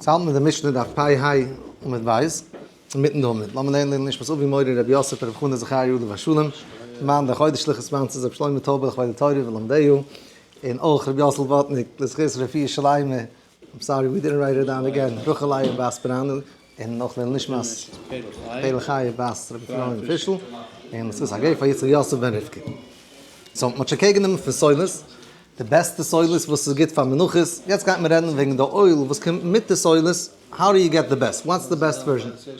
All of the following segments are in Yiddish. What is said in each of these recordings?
ס'האלט מיט די משנה דף פ ה עמוד ב', אינמיטן די עמוד. לאמיר לערנען לעילוי נשמת אבי מורי רבי יוסף רבי חנא זכריה עליו השלום, למען די חודש שליחות sponsors רבי שלמה טויבער לכבוד התורה ולומדיה, און אויך רבי יאסל וואטניק לזכות רפואה שלימה, I'm sorry we didn't write it down again, רחל לאה בת בראנער, און אויך לעילוי נשמת פערל חיה בת רבי אפרים פישל, און לזכות הגפן יצחק יוסף בן רבקה. so מ'האט שוין קעגן גענומען פון סולת, די בעסטע סולת וואס איז גוט פאר מנחות, יעצט גייט מען רעדן וועגן די oil וואס קומט מיט די סולת, how do you get the best, what's the best version?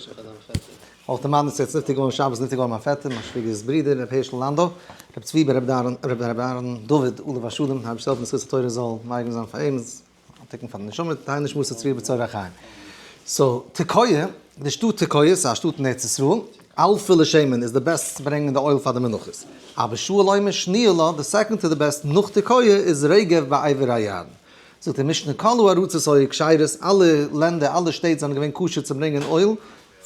אויך די מאן איז יעצט נפטר געווארן שבת נפטר געווארן מיין פעטער, מיין שוויגער'ס ברודער ר' הערשל לאנדא, ר' צבי בן ר' אהרן דוד עליו השלום, אייבערשטער העלפן זכות התורה זאל מגין זיין פאר אים, א תיקון פאר די נשמה, תהא נשמתו צרורה בצרור החיים. so תקוע, די שטאט תקוע איז א שטאט אין ארץ ישראל, אלפא לשמן איז די בעסט צו ברענגען די oil פאר די מנחות. אבא שאול אומר שניה לה, די second to the best נאך תקוע איז רגב בעבר הירדן. זאגט די משנה כל הארצות היו כשרות, אלע לענדער אלע שטעט זענען געווען כשר צו ברענגען oil,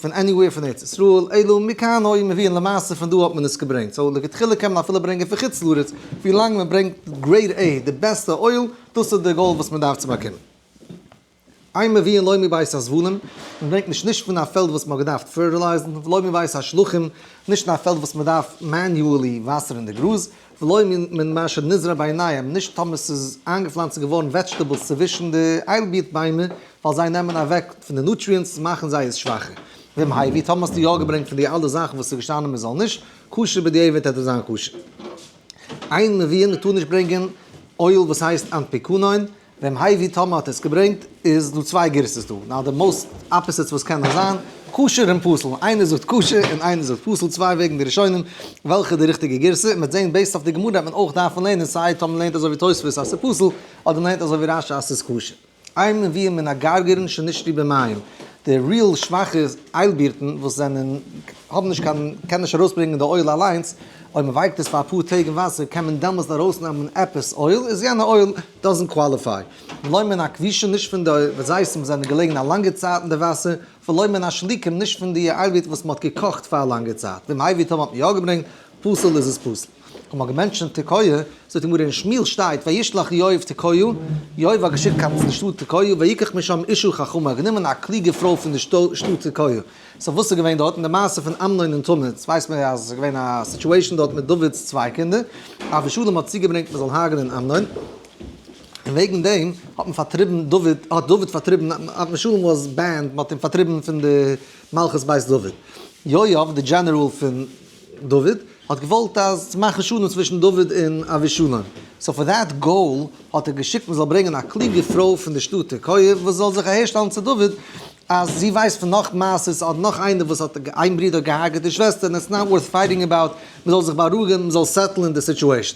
פון anywhere פון ארץ ישראל, אלא מכאן היו מביאין למעשה פון דא האט מען עס געברענגט, so לכתחילה קען מען אפילו ברענגען פון חוץ לארץ, ווי לאנג מען ברענגט grade A, די בעסטע oil, דאס איז די goal וואס מען דארף צו באקומען. אין מביאין לא מבית הזבלים, מען ברענגט נישט נישט פון א פעלד וואס מען האט געדארפט fertilize ן, ולא מבית השלחים, נישט אין א פעלד וואס מען דארף manually וואסערן די גראז, ולא מן מה שנזרע ביניהם, נישט טאמער ס'איז איינגעפלאנצט געווארן vegetables צווישן די איילבירט ביימער, ווייל זיי נעמען אוועק פון די nutrients, מאכן זיי עס שוואכער. ואם הביא, טאמער האסטו יא געברענגט פון די אלע זאכן וואס איז געשטאנען מען זאל נישט, כשר בדיעבד העט עס זיין כשר. אין מביאין, מען טאר נישט ברענגען oil וואס הייסט אנפיקונוין, ואם הביא טאמער האט עס געברענגט איז דא צוויי גירסות דא, now the most opposites וואס קען נאר זיין, כשר און פסול, איינער זאגט כשר און איינער זאגט פסול, צוויי וועגן די ראשונים וועלכע איז די ריכטיגע גירסה, מ'וועט זען based אויף די גמרא וועט מען אויך דארפן לערנען סיי טאמער מ'לערנט אזוי ווי תוספות אז ס'איז פסול, אדער מ'לערנט אזוי ווי רשי אז ס'איז כשר. אין מביאין מן הגרגרין שנשרו במים, די real שוואכע איילבירטן וואס זענען האבן נישט קיין קענען נישט ארויסברענגען די oil אליינס, אויב מען ווייקט עס פאר אפאר טעג אין וואסער קען מען דעמאלסט ארויסנעמען עפעס oil, איז יענע oil doesn't qualify. ולא מן הכבושין נישט פון די זיתים וואס זענען געלעגן א לאנגע צייט אין די וואסער, ולא מן השלוקים נישט פון די איילבירטן וואס מען האט געקאכט פאר א לאנגע צייט, ואם הביא טאמער האט מען יא געברענגט פסול איז עס פסול. האט מען גע mention ט תקוע, זאגט די גמרא אין שמואל שטייט וישלח יואב תקוע, יואב האט געשיקט קיין צו די שטאט תקוע, ויקח משם אשה חכמה, גענומען א קלוגע פרוי פון די שטאט תקוע. so וואס איז געווען דארט? אין די מעשה פון אמנון און תמר, ווייסט מען אז עס איז געווען א situation דארט מיט דוד'ס צוויי קינדער, אבשלום האט צוגעברענגט מען זאל הרג'נען אמנון, און וועגן דעם האט מען פארטריבן דוד, האט דוד פארטריבן, אבשלום was banned, מען האט אים פארטריבן פון די מלכות בית דוד. יואב, די general פון דוד, האט געוואלט אז מאכן שלום צווישן דוד און אבשלום, so for that goal האט ער געשיקט מען זאל ברענגען א קלוגע פרוי פון די שטאט תקוע וואס זאל זיך אהערשטעלן צו דוד, אז זי ווייסט פון נאך מעשות אדער נאך איינער וואס האט איין ברודער האט געהארגעט די שוועסטער און it's not worth fighting about, מען זאל זיך בארואיגן מען זאל settle ן די situation.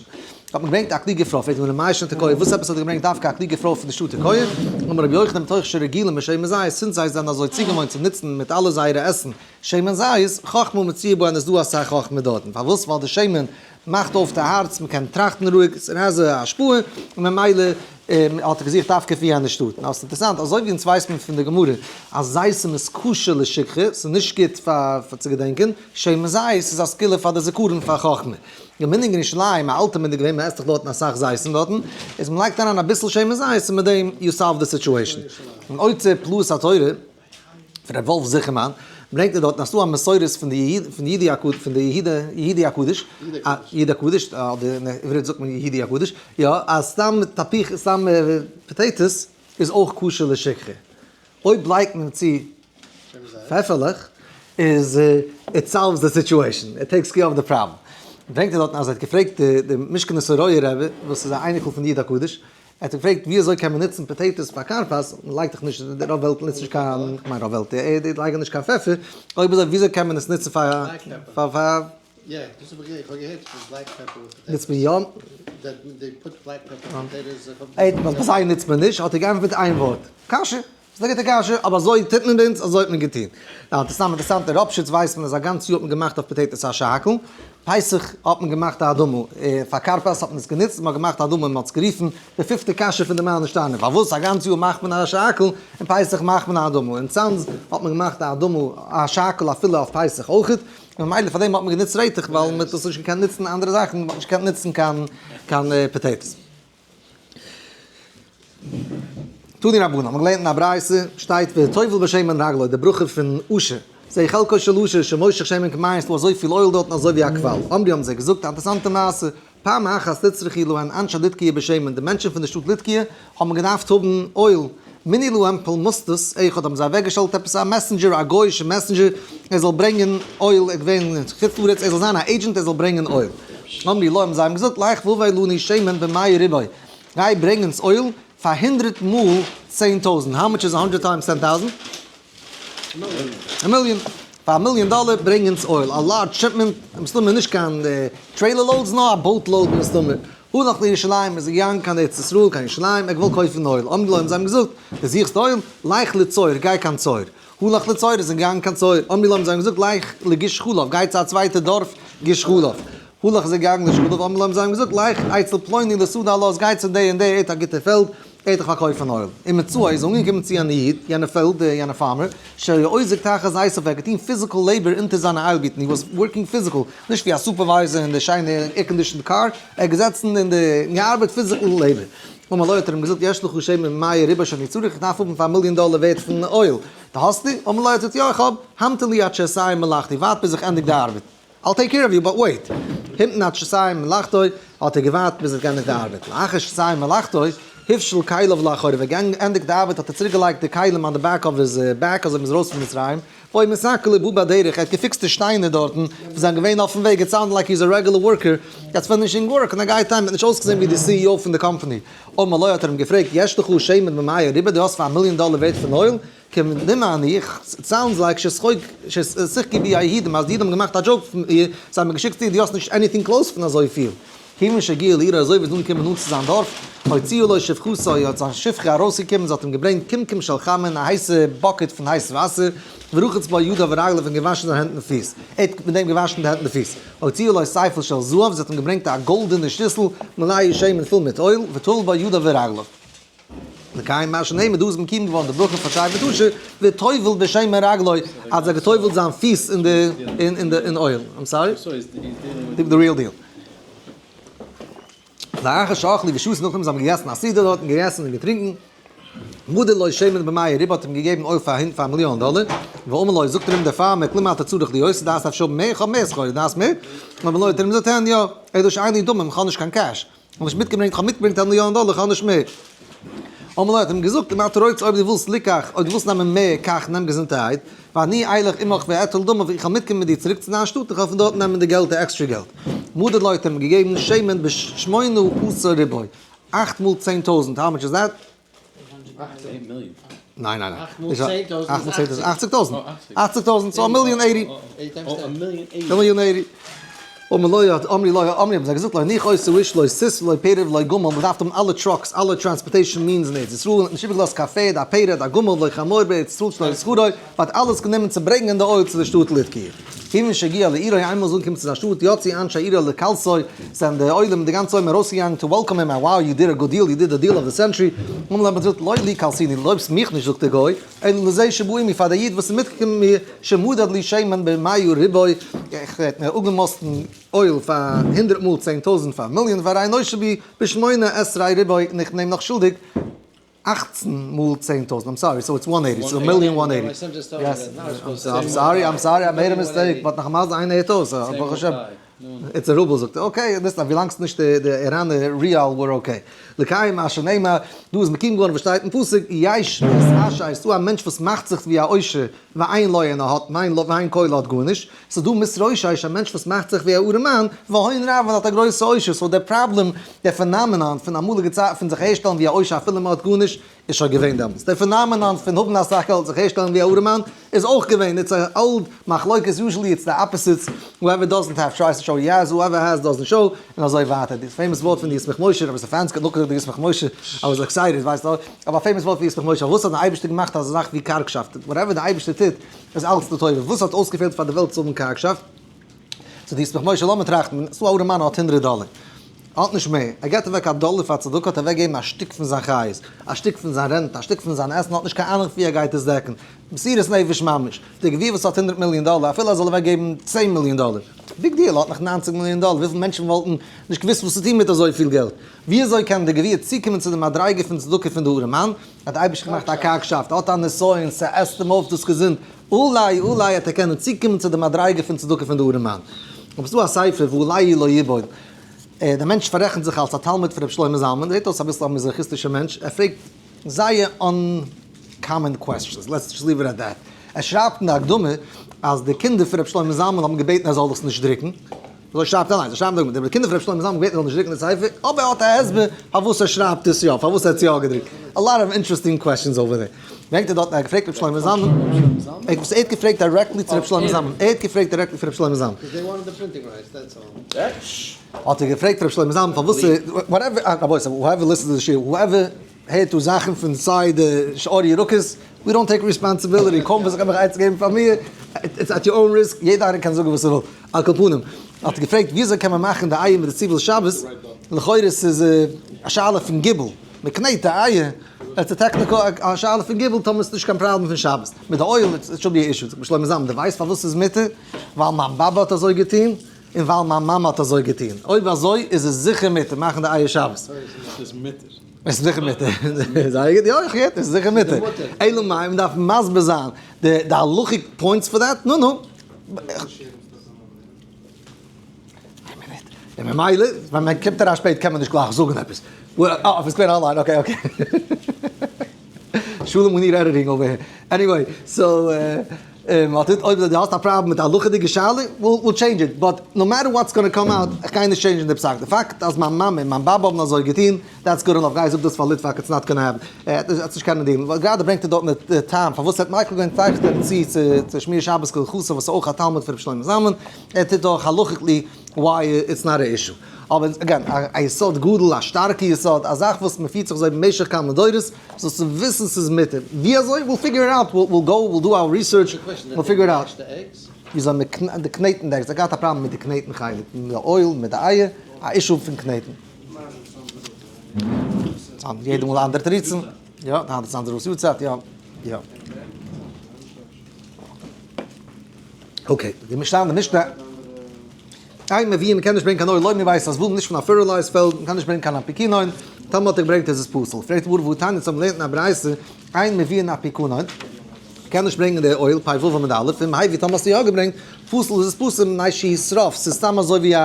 האט מען געברענגט א קלוגע פרוי, פרעגט מען למאי שנא תקוע, וואס עפעס האט ער געברענגט דווקא א קלוגע פרוי פון די שטאט תקוע? אמר רבי יוחנן מתוך שרגילים בשמן זית, since זיי זענען אזוי צוגעוואוינט צו נוצן מיט אלע זייערע עסן שמן זית, חכמה מצויה בהן איז דא אסאך חכמה דארטן, פארוואס? ווייל די שמן מאכט אויף די הארץ, מען קען טראכטן רואיג, עס איז א השפעה, און ממילא האט ער געזוכט דווקא פון יענע שטאט. נאר עס איז אינטערעסאנט, אזוי ווי אונז ווייסט מען פון די גמרא אז זיתים איז קשה לשכחה, עס איז נישט גוט פאר צו געדענקען, שמן זית איז א סגולה פאר די זכרון פאר חכמה. די מנהג אין ירושלים, א אלטע מנהג געווען, מען עסט דאך דארטן אסאך זיתים דארטן, איז מען לייגט אריין אביסל שמן זית און מיט דעם you solve the situation. און אוצר פלאות התורה, פון ר' וואלף זיכערמאן, ברענגט ער דארטן אז ס'דא א מסורת פון די פון די יהודי הקדוש פון די יהודה יהודי הקדוש, יהודה הקדוש, אדער אין עברית זאגט מען יהודי הקדוש, יא, אז סתם תפוחים סתם potatoes איז אויך כשר לשכחה. אויב לייגט מען צו פעפערלעך איז it solves the situation, it takes care of the problem. ברענגט ער דארטן אז ער האט געפרעגט די משכנות הרועים רבי וואס איז א אייניקל פון די איד הקדוש, ער האט געפרעגט ווי אזוי קען מען נוצן potatoes פאר כרפס, מען לייגט דאך נישט, די רוב וועלט נוצט נישט קיין, כ'מיין רוב וועלט, די לייגן נישט קיין פעפער, אויב אזוי ווי אזוי קען מען עס נוצן פאר פאר פאר. יא, דאס האב איך געהערט, איך האב געהערט פון black pepper with potatoes. נוצט מען יא? That they put black pepper on potatoes. ער האט ביי זיי נוצט מען נישט, האט ער געענטפערט מיט איין ווארט, קשיא. ס'איז א גוטע קשיא, אבער אזוי טוט מען ביי אונז, אזוי האט מען געטון. נאר אינטערעסאנט, אינטערעסאנט, אין ראפשיץ ווייסט מען אז א גאנץ יאר האט מען געמאכט אויף potatoes א שהכל, פסח האט מען געמאכט א אדמה, פאר כרפס האט מען עס גענוצט, מען האט געמאכט א אדמה און מען האט עס גערופן די פיפטע קשיא פון די מה נשתנה, פארוואס א גאנץ יאר מאכט מען א שהכל און פסח מאכט מען א אדמה, אין צאנז האט מען געמאכט א אדמה א שהכל אפילו אויף פסח אויכעט, און ממילא פאר דעם האט מען גענוצט רעטעך ווייל מען האט עס נישט געקענט נוצן אנדערע זאכן, מען האט נישט געקענט נוצן קיין קיין potatoes. תנו רבנן, האבן געלערנט אין א ברייתא, שטייט וטובל בשמן רגלו, די ברכה פון אשר, זה חלקו של אשר שמושך שמן כמעיין, ס'דא אזויפיל oil דארטן אזוי ווי א קוואל. אמרו האבן זיי געזאגט א אינטערעסאנטע מעשה, פעם אחת נצרכו להן אנשי ליטקיה בשמן, די מענטשן פון די שטאט ליטקיה האבן געדארפט האבן oil, מינו להם פולמוסטוס אחד האבן זיי אוועקגעשטעלט עפעס א messenger, א גוי'אישע messenger, ער זאל ברענגען oil, ער איז געווען אין חוץ לארץ, ער זאל זיין א agent, ער זאל ברענגען oil. אמרו לו האבן זיי אים געזאגט, לך והבא לנו שמן במאה ריבוא, גיי ברענג אונז oil פאר הונדרעט מאל 10,000, how much is 100 times 10,000? א מיליאן. פאר א מיליאן דאלער ברענג אונז oil, א large shipment, מסתמא נישט קיין trailer loads נאר א boat load מסתמא. הלך לירושלים איז ער געגאנגען קיין ארץ ישראל קיין ירושלים, ער האט געוואלט קויפן oil, אמרו לו האבן זיי אים געזאגט, דו זוכסט oil? לך לצור, גיי קיין צור. הלך לצור איז ער געגאנגען קיין צור, אמרו לו האבן זיי אים געזאגט, לך לגוש חלב, גיי צו א צווייטע דארף גוש חלב. הלך איז ער געגאנגען לגוש חלב, אמרו לו האבן זיי אים געזאגט, לך אצל פלוני לשדה הלז, גיי צו די און די, ער האט א גוטע פעלד, ער האט דיך פארקויפן oil. ומצאו איז אנגעקומען צו יענע איד, יענע פעלד, יענע farmer, שהיה עוזק תחת זיתיו, ער האט געטון physical labor אונטער זיינע איילבירטן, he was working physical, נישט ווי א supervisor אין די שיינע air-conditioned קאר, ער האט געזעצן אין די, און געארבעט physical labor. אמר לו האט ער אים געזאגט, יש לך שמן במאה ריבוא שאני צריך, איך דארף האבן פאר א מיליאן דאלער ווערט פון oil, דו האסט? אמר לו האט ער געזאגט, יא איך האב, המתן לי עד שאסיים מלאכתי, ווארט ביז איך ענדיג די ארבעט. I'll take care of you, but wait. המתין עד שסיים מלאכתו, האט ער געווארט ביז ער האט געענדיגט די ארבעט. לאחר שסיים מלאכתו, הפשיל כליו לאחוריו, ווען ער געענדיגט די ארבעט האט ער צוריק געלייגט די כלים on the back of his back, אזוי ווי מ'איז ארויס פון מצרים, והיה מתקל ובא בדרך, ער האט געפיקסט די שטיינער דארטן, וואס זענען געווען אויפן וועג, it sound like he is א regular worker, יעצט finishing work, און ער גייט אהיים, האט נישט אויסגעזען ווי די CEO פון די קאמפאני. אמר לו האט ער אים געפרעגט, יש לך שמן במאה ריבוא, דו האסט פאר א מיליאן דאלער ווערט פון oil? כמדומה אני, it sounds like ששיחקו בי היהודים, אז די אידן האבן געמאכט א joke פון מיר, זיי האבן מיר געשיקט צו דיר, דו האסט נישט anything close פון אזויפיל. כיוון שהגיע לעירו, אזוי ווי עס איז אנגעקומען נאנט צו זיין דארף, הוציאה לו שפחתו, האט זיין שפחה ארויסגעקומען, זי האט אים געברענגט קומקום של חמין, א הייסע bucket פון הייס וואסער, ורחץ בו ידיו ורגליו און געוואשן זיין הענט און פיס. ער האט מיט דעם געוואשן די הענט און די פיס. הוציאה לו ספל של זהב, זי האט אים געברענגט א גאלדענע שיסל, מלאה שמן פול מיט oil, וטבל בו ידיו ורגליו. לקיים מה שנאמר, דא איז מקוים געווארן די ברכה פאר שבט אשר, וטובל בשמן רגלו, אז ער געטובלט זיין פיס אין די אין די אין oil. I'm sorry? The real deal. לאחר שאכלו ושתו נאכדעם זיי האבן געגעסן א סעודה דארט און געגעסן און געטרינקן, מדר לו שמן במאה ריבוא האט אים געגעבן oil פאר פאר א מיליאן דאלער, ואמר לו זאגט ער אים דער farmer כלום אתה צריך להיות, דארפסט אפשר האבן מער, איך האב מער סחורה, דארפסט מער? אמר לו האט ער אים געזאגט יא, אלא שאין לי דמים, איך האב נישט קיין cash. האב נישט מיטגעברענגט, כ'האב מיטגעברענגט א מיליאן דאלער, כ'האב נישט מער. אמר לו, האט אים געזאגט, אם אתה רוצה, אויב דו ווילסט ליקח, אויב דו ווילסט נעמען מער, קח, נעם געזונטערהייט, ואני אלך עמך ואטול דמיו, איך וועל מיטקומען מיט דיר צוריק צו דיין שטאט, איך וועל פון דארט נעמען די געלט, די עקסטרע געלט. מדד לו האט אים געגעבן שמן בשמונה עשר ריבוא, אכט מאל 10,000, how much is that? ניין ניין ניין. אכט מאל 10,000 אכט מאל 10,000 80,000. 80,000, so א מיליאן 80. א מיליאן 80. אמר לו האט אמרו לו אמרו האבן זיי געזאגט לא הניח אותו האיש לא סוס ולא פרא ולא גמל, מען דארף האבן אלע trucks אלע transportation means אין ארץ ישראל, האט נישט איבערגעלאזט קיין פערד א פערד א גמל ולא חמור בארץ ישראל שלא שכרו, מען האט אלעס גענומען צו ברענגען די oil צו די שטאט ליטקיה. כיוון שהגיע לעירו איינמאל איז אנגעקומען צו זיין שטאט יצאו אנשי עירו לקלסו, זענען די עולם די גאנצע עולם ארויסגעגאנגען to welcome him, wow you did a good deal, you did the deal of the century, אמרו להם האט געזאגט לא לי קלסוני, לויבסט מיך נישט זאגט דער גוי, אלא לזה שבא עמי פאר דער איד וואס איז מיטגעקומען מיט מיר, שמדד לי שמן במאה ריבוא, איך האט מיר אפגעמאסטן oil פאר הונדערט מאל 10,000 פאר א מיליאן, והרי נושה בי בשמונה עשרה ריבוא, און איך נעם נאך שולדיג 18 מאל 10,000, I'm sorry, so it's 180, so million 180. I'm sorry, I'm sorry, I made a mistake, but נאכאמאל איינער הערט אויס, ברוך השם. It's a רובל זאגט ער, okay, listen, ווי לאנג ס'נישט די איראנער ריאל we're okay. לקיים מה שנאמר, דא איז מקים געווארן וואס שטייט אין פסוק, יש מתעשר, ס'דא א מענטש וואס מאכט זיך ווי א עושר, ואין לו און ער האט, ואין לו ואין כל האט גארנישט, ס'איז דא מתרושש, א מענטש וואס מאכט זיך ווי א ארעמאן, והון רב און האט א גרויסע עושר, so דער פראבלעם, דער phenomenon פון אמאליגע צייטן פון זיך אהערשטעלן ווי א עושר אפילו מען האט גארנישט, איז שוין געווען דעמאלטס. דער phenomenon פון האבן אסאך געלט זיך אהערשטעלן ווי א ארעמאן איז אויך געווען. It's a old מחלוקת, usually it's the opposites, whoever doesn't have tries to show he has, whoever has doesn't show, און אזוי ווייטער. די famous ווארט פון די ישמח משה, רבי סטעפאנסקי האט נאכגעזאגט די ישמח משה, I was excited, ווייסטו, אבער א famous ווארט פון ישמח משה, וואס האט דער אייבערשטער געמאכט אזא זאך ווי קארגשאפט? Whatever דער אייבערשטער טוט איז אלץ לטובה. וואס האט אויסגעפעלט פאר די וועלט צו האבן קארגשאפט? So די ישמח משה, לאמיר טראכטן, ס'דא א ארעמאן האט הונדרעט דאלער. ער האט נישט מער, ער געבט אוועק א דאלער פאר צדקה האט ער אוועק געגעבן א שטיק פון זיין חיות, א שטיק פון זיין rent, א שטיק פון זיין עסן, האט נישט קיין אהנונג ווי ער גייט עס דעקן, מסירות נפש ממש, דער גביר וואס האט 100 מיליאן דאלער, אפילו ער זאל אוועק געבן 10 מיליאן דאלער, big deal, ער האט נאך 90 מיליאן דאלער, וויפיל מענטשן וואלטן נישט געוואוסט וואס צו טון מיט אזויפיל געלט? ווי אזוי קען דער גביר צוקומען צו די מדריגה פון צדקה פון די ארעמאן? האט די אייבערשטער געמאכט א קארגשאפט, ער האט א נסיון, ס'עסט אים אויף דאס געזונט, אולי אולי וועט ער קענען צוקומען צו די מדריגה פון צדקה פון די ארעמאן. אבער ס'דא א ספר ואולי לא יבול. דער מענטש פאררעכנט זיך אלס א תלמיד פון רבי שלמה זלמן, זעט אויס אביסל א מזרחיסטישער מענטש, ער פרעגט זייער uncommon questions, let's just leave it at that. ער שרייבט אין די הקדמה אז די קינדער פון רבי שלמה זלמן האבן געבעטן ער זאל דאס נישט דרוקן. אזוי שרייבט ער אליינס, ער שרייבט אין די הקדמה, די קינדער פון רבי שלמה זלמן האבן געבעטן ער זאל נישט דרוקן די ספר, אבער ער האט א הסבר פארוואס ער שרייבט עס יא, פארוואס ער האט עס יא געדרוקט. A lot of interesting questions over there. ברענגט ער דארט, ער האט געפרעגט רבי שלמה זלמן, ער האט געפרעגט directly צו רבי שלמה זלמן, ער האט געפרעגט directly פון רבי שלמה זלמן. האט ער געפרעגט רבי שלמה זלמן פארוואס, whatever, רבותי, whoever listens to the שיעור, whoever הערט דא זאכן פון סיי די שאר ירקות, we don't take responsibility, קוים וואס איך האב מיך עצה געגעבן פאר מיר, it's at your own risk, יעדער איינער קען זאגן וואס ער וויל, על כל פנים, האט ער געפרעגט וויאזוי קען מען מאכן די אייער מיט די ציבל שבת, לכאורה ס'איז א שאלה פון גיבול, מען קנעט די אייער, it's a technical א שאלה פון גיבול, טאמער ס'איז נישט קיין פראבלעם פון שבת, מיט די oil it should be a issue, זאגט רבי שלמה זלמן, דו ווייסט פארוואס ס'איז מותר? ווייל מיין באבע האט אזוי געטון, און ווייל מיין מאמע האט אזוי געטון, אויב אזוי איז עס זיכער מותר מאכן די אייער שבת. ס'איז מותר. עס איז זיכער מותר. זייער גוט, יא איך געהערט, עס איז זיכער מותר. אלא מאי, מען דארף מסביר זיין די הלכיק points for that, נו נו. איין מינוט. און ממילא, ווען מען קומט אריין שפעט קען מען נישט גלייך זאגן עפעס. אה, אויף איז געווען online, okay okay. שלום we need editing over here. Anyway, so אויב דו האסט א פראבלעם מיט א הלכה'דיגע שאלה, we'll change it. But no matter what's gonna come out, איך גיי נישט change ן די פסק. די פאקט אז מיין מאמע און מיין באבע האבן אזוי געטון, that's good enough. גיי זאג דאס פאר ליטוואק, it's not gonna happen. ער האט נישט קיין idea. ווייל גראדע ברענגט ער דארט די טעם פארוואס ער האט מיקל געווען צייכנט ער צו צו שמירת שבת כהלכתו וואס איז אויך א תלמיד פון רבי שלמה זלמן. ער טוט דאך הלכה'קלי why it's not a issue. אבער again, א יסוד גדול, א שטארקע יסוד, א זאך וואס מ'פירט זיך אזוי במשך כמה דורות, זאלסטו וויסן ס'איז מותר. ווי אזוי? We'll figure it out, we'll go, we'll do our research, we'll figure it out. וויאזוי מ'קנעט די קנעטן די eggs, ער געהאט א פראבלעם מיט די קנעטן חלק, מיט די oil, מיט די אייער, א issue פון קנעטן. יעדע מאל אנדערע תירוצים, יא, היינט איז אנדערע יארצייט, יא, יא. Okay, די משנה, די משנה, אין מביאין, מ'קען נישט ברענגען קיין oil, אויב מ'ווייסט אז וואל נישט פון א fertilized פעלד, מ'קען נישט ברענגען קיין אפיקונין, טאמער האט ער געברענגט איז עס פסול. פרעגט די גמרא והא תניא, צו האבן געלערנט אין א ברייתא, אין מביאין אפיקונין, מ'קען נישט ברענגען די oil, פ ו עמוד א', ואם הביא, טאמער האסטו יא געברענגט, פסול איז עס פסול, מפני שהוא שרף, ס'איז סתם אזוי ווי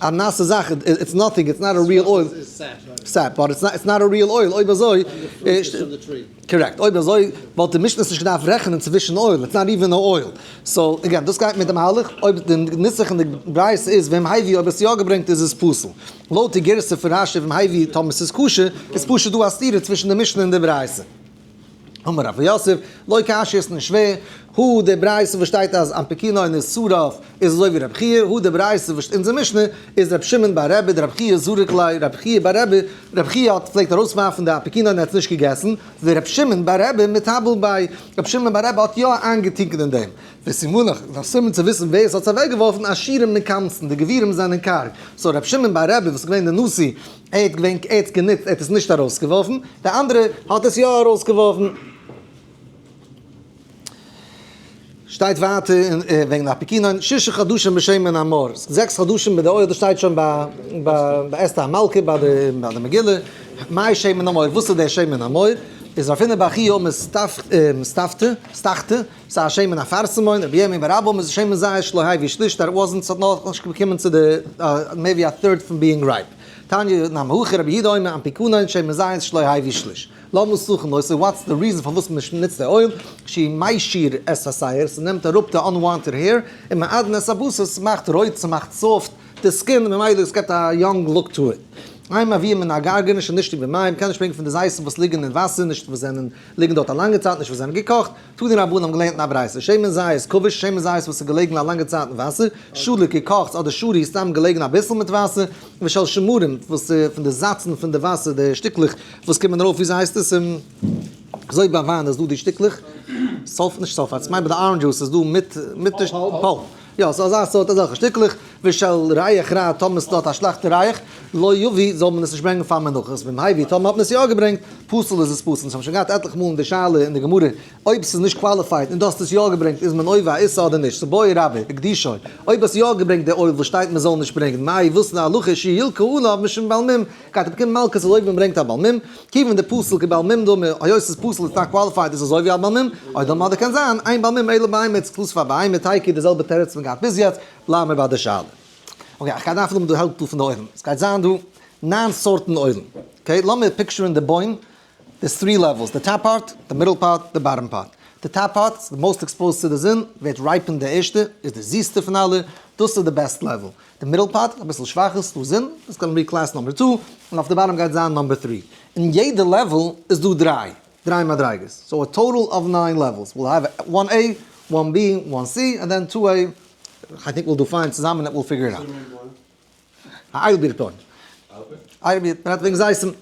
א נאסע זאך, it's nothing, it's not a real oil. Sap, but it's not a real oil, אויב אזוי. Correct, אויב אזוי וואלט די משנה נישט געדארפט רעכענען צווישן oil, it's not even a oil. So, again, דאס גייט מיט די מהלך, אויב די נוסח אין די ברייתא איז ואם הביא אויב עס יא געברענגט איז עס פסול. לויט די גירסא פון רשי ואם הביא טאמער ס'איז כשר, איז פשוט דא א סתירה צווישן די משנה און די ברייתא. אמר רב יוסף, לא קשיא איז נישט שווער, הא די ברייתא וואס שטייט אז אפיקונין איז שרף איז אזוי ווי רב חייא, הא די ברייתא וואס אונזער משנה איז רב שמעון בר רבי דרב חייא זרק ליה, רב חייא בר רבי, רב חייא האט פלעגט ארויסווארפן די אפיקונין ער האט עס נישט געגעסן, ורב שמעון בר רבי מטבל ביה, רב שמעון בר רבי האט יא איינגעטונקען אין דעם. וסימנך, א סימן צו וויסן ווער עס האט עס אוועקגעווארפן, עשירים מקמצין, די גבירים זענען קארג, so רב שמעון בר רבי וואס איז געווען די נשיא, ער האט געווען ער האט עס גענוצט ער האט עס נישט ארויסגעווארפן, די אנדערע האט עס יא ארויסגעווארפן. שטייט ווייטער אין וועגן אפיקונין, שישה חדשים בשמן המור, 6 חדשים מיט די oil, דאס שטייט שוין ביי ביי אסתר המלכה ביי די ביי די מגילה, מאי שמן המור, וואס איז דער שמן המור? איז רב הונא בר חייא מסתפתא, סתחתא, ס'איז א שמן אפרסמון, רבי ירמי' בר אבא איז שמן זית שלא הביא שליש, that wasn't, ס'האט נאכנישט געקומען צו די מער ווי א third פון being ripe. תניא נמי הכי רבי יהודה אומר אפיקונין שמן זית שלא הביא שליש. למה סוכן לא, so what's the reason פארוואס מען נוצט די oil, שהוא משיר את השער, ס'נעמט אראפ די unwanted hair, און מעדן את הבשר, ס'מאכט רויט, ס'מאכט soft די skin, ממילא עס געבט א young look to it. אין מביאין מן הגרגרין שנשתו במים, מ'קען נישט ברענגען פון די זיתים וואס ליגן אין וואסער, נישט וואס זענען ליגן דארט א לאנגע צייט, נישט וואס זענען געקאכט, תנו רבנן האבן געלערנט אין א ברייתא, שמן זית כבוש, שמן זית וואס איז געלעגן א לאנגע צייט אין וואסער, שלוק געקאכט אדער שרוי סתם געלעגן אביסל מיט וואסער, ושל שמרים וואס פון די זאצן פון די וואסער די שטיקלעך וואס קומען ארויף וויאזוי הייסט עס אזוי ביי וויין איז דא די שטיקלעך, סאלף נישט סאלפייט, ס'מיינט ביי די orange juice איז דא מיט מיט די pulp, יא ס'איז אזא סארט אזעלכע שטיקלעך, ושל ריח רע, טאמער ס'דארט א שלעכטע ריח, לא יביא, זאל מען עס נישט ברענגען פאר מנחות, ואם הביא, טאמער האט מען עס יא געברענגט, פסול איז עס פסול, אונז האבן שוין געהאט עטליכע מאל אין די שאלה אין די גמרא, אויב ס'איז נישט qualified און דו האסט עס יא געברענגט איז מען עובר א איסור אדער נישט, ס'איז בעי רבה, הקדישו, אויב האסט יא געברענגט די oil וואס שטייט מען זאל נישט ברענגען, מאי וואס איז די הלכה שילקה עליו משום בעל מום, גייט ער באקומען מלקות אזוי ווי מען ברענגט א בעל מום, כיוון דפסול כבעל מום דמי, היות ס'איז פסול איז not qualified איז אזוי ווי א בעל מום, או דלמא אדער קען זיין, אין בעל מום אלא בהמה איז פלוס פאר בהמה תיקו די זעלבע תירוץ מען געהאט ביז יעצט, בלייבן מיר ביי די שאלה. okay איך גיי דארפן האבן די העלפ דא פון די עולם, עס גייט זיין דא ניין סארטן אוילן, okay לאמיר picture ן די בוים, there's three levels, די top part, די middle part, די bottom part. די top part איז די most exposed צו די זון, ווערט ripen די ערשטע, איז די זיסטע פון אלע, דאס איז די best level. די middle part איז אביסל שוואכער, ס'דא זון, דאס gonna be class number two, און אויף די bottom גייט זיין number three. אין יעדע level איז דא דריי, דריי מדריגות. so a total of nine levels. we'll have one A, one B, one C, and then two A. I think we'll do fine צוזאמען we'll figure it out. א איילבירט בוים. איילבירט, מ'רעדט וועגן זיתים.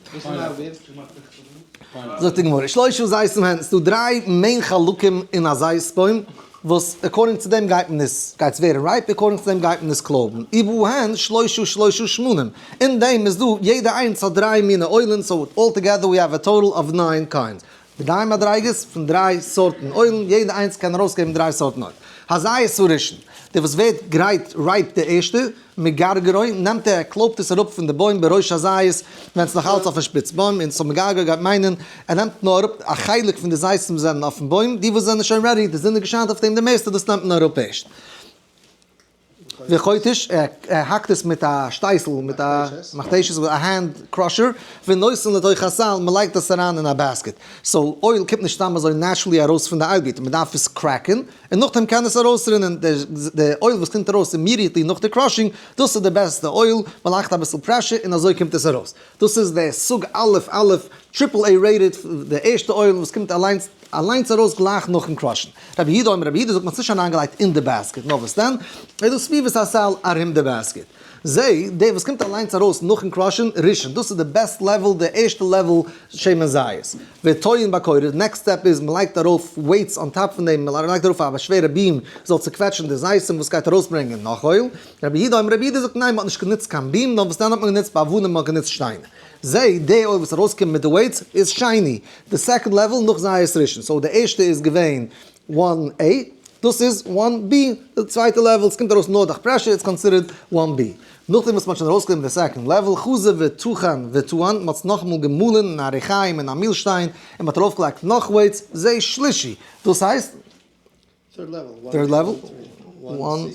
זאגט די גמרא, שלושה זיתים הן, ס'דא דריי main חלקים אין א זית בוים, וואס according צו דעם גייט מען עס, גייט עס ווערן ripe, according צו דעם גייט מען עס קלויבן. ובהן שלושה שלושה שמנים. אין דעם איז דא, יעדע איינס האט דריי מיני אוילן, so all together we have a total of nine kinds. דריי מדריגות פון דריי סארטן אוילן, יעדע איינס קען ארויסגעבן דריי סארטן אויל. הזית הראשון, דער וואס ווערט גרייט ripe די ערשטע, מגרגרו, נעמט ער, ער קלויבט עס אראפ פון די בוים בראש הזית, ווען ס'איז נאך אלץ אויפן שפיץ בוים, און so מגרגרו גייט מיינען, ער נעמט נאר אראפ א חלק פון די זיתים וואס זענען אויפן בוים, די וואס זענען שוין ready, די זון איז געשיינט אויף דעם די מערסטע, דאס נעמט מען אראפ ערשט. וחותש, ער האקט עס מיט א שטייסל, מיט א מכתשת, א hand crusher, ונותן לתוך הסל, מען לייגט עס אריין אין א basket. so oil קומט נישט סתם אזוי naturally ארויס פון די איילבירט, מען דארף עס crack ן, און נאכדעם קען עס ארויסרינען, די oil וואס קומט ארויס immediately נאך די crushing, דאס איז די בעסטע oil, מען לייגט אביסל pressure און אזוי קומט עס ארויס. דאס איז די סוג א' א', triple A rated, די ערשטע oil וואס קומט אליינס אליינס ארויס גלייך נאכן crush ן. רבי יהודה אומר, רבי יהודה זאגט מען האט עס נישט אריינגעלייגט אין די basket, נאר וואס דען? אלא סביבות הסל ארום די basket. זה, די וואס קומט אליינס ארויס נאכן crush ן, ראשון, דאס איז די best level, די ערשטע level שמן זית. וטוען בכורה, next step איז מען לייגט ארויף weights on top פון דעם, מען לייגט ארויף א שווערע beam זאל צוקוועטשן די זיתים וואס גייט ארויסברענגען נאך oil. רבי יהודה אומר, רבי יהודה זאגט ניין מען האט נישט גענוצט קיין beam, נאר וואס דען האט מען גענוצט באבנים מען האט גענוצט שטיינער. זה, די oil וואס ארויסקומט מיט די weights איז שני, די second level נאך זית ראשון, so די ערשטע איז געווען one A, דאס איז one B, די צווייטע level, ס'קומט ארויס נאר דורך pressure, it's considered one B. נאכדעם וואס מ'האט שוין ארויסגענומען די second level, חזר וטחן וטען, מ'האט עס נאכאמאל געמאלן אין א ריחיים אין א מילשטיין, און מ'האט ארויפגעלייגט נאך weights, זה שלישי, דאס הייסט, third level?